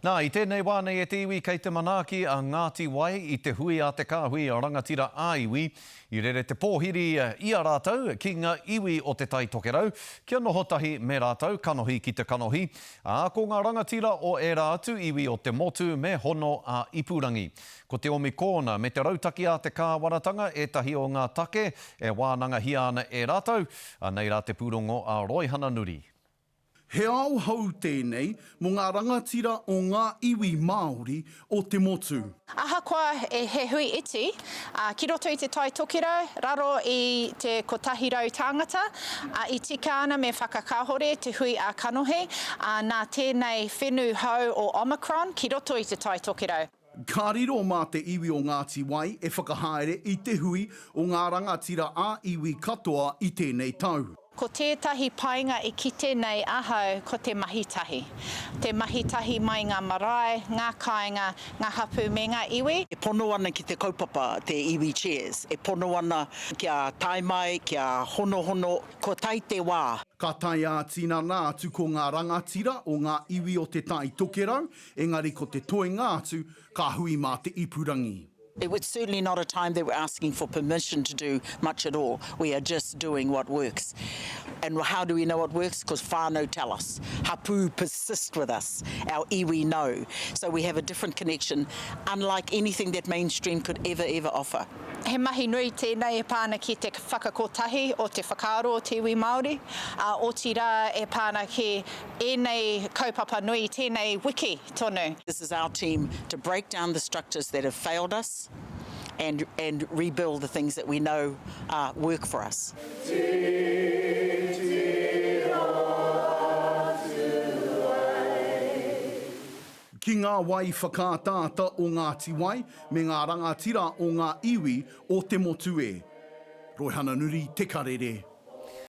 Nā, i tēnei wā nei e te iwi kei te manaaki a Ngāti Wai i te hui a te kāhui rangatira ā-iwi. I rere te pōhiri i a rātou ki ngā iwi o Te Tai Tokerau kia noho tahi me rātou kanohi ki te kanohi, ā, ko ngā rangatira o ērā atu iwi o te motu me hono ā-ipurangi. Ko te omikōna me te rautaki a te kāwanatanga ētahi o ngā take e wānangahia ana e rātou. Anei rā te pūrongo a Roihana Nuri. He ao hou tēnei mō ngā rangatira o ngā iwi Māori o te motu. Ahakoa he hui iti, ki roto i Te Tai Tokerau, raro i te 100 tāngata, i tika ana me whakakāhore te hui ā-kanohi, nā tēnei whenu hou o Omicron ki roto i Te Tai Tokerau. Ka riro mā te iwi o Ngāti Wai e whakahaere i te hui o ngā rangatira ā-iwi katoa i tēnei tau. Ko tētahi painga i kite nei ahau ko te mahi tahi. Te mahi tahi mai ngā marae, ngā kāinga, ngā hapū me ngā iwi. E pono ana ki te kaupapa te iwi chairs, e pono ana kia tae mai, kia honohono, kua tae te wā. Ka tae ā-tinana atu ko ngā rangatira o ngā iwi o Te Tai Tokerau, engari ko te toenga atu ka hui mā te ipurangi. It was certainly not a time that we're asking for permission to do much at all. We are just doing what works. And how do we know what works? Because whānau tell us. Hapū persist with us. Our iwi know. So we have a different connection, unlike anything that mainstream could ever, ever offer. He mahi nui tēnei e pā ana ki te whakakotahi o te whakaaro o te iwi Māori, ā, otirā e pā ana ki ēnei kaupapa nui i tēnei wiki tonu. This is our team to break down the structures that have failed us and and rebuild the things that we know uh, work for us. Ki ngā wai whakaataata o Ngāti Wai me ngā rangatira o ngā iwi o te motu e. Roihana Nuri, Te Karere.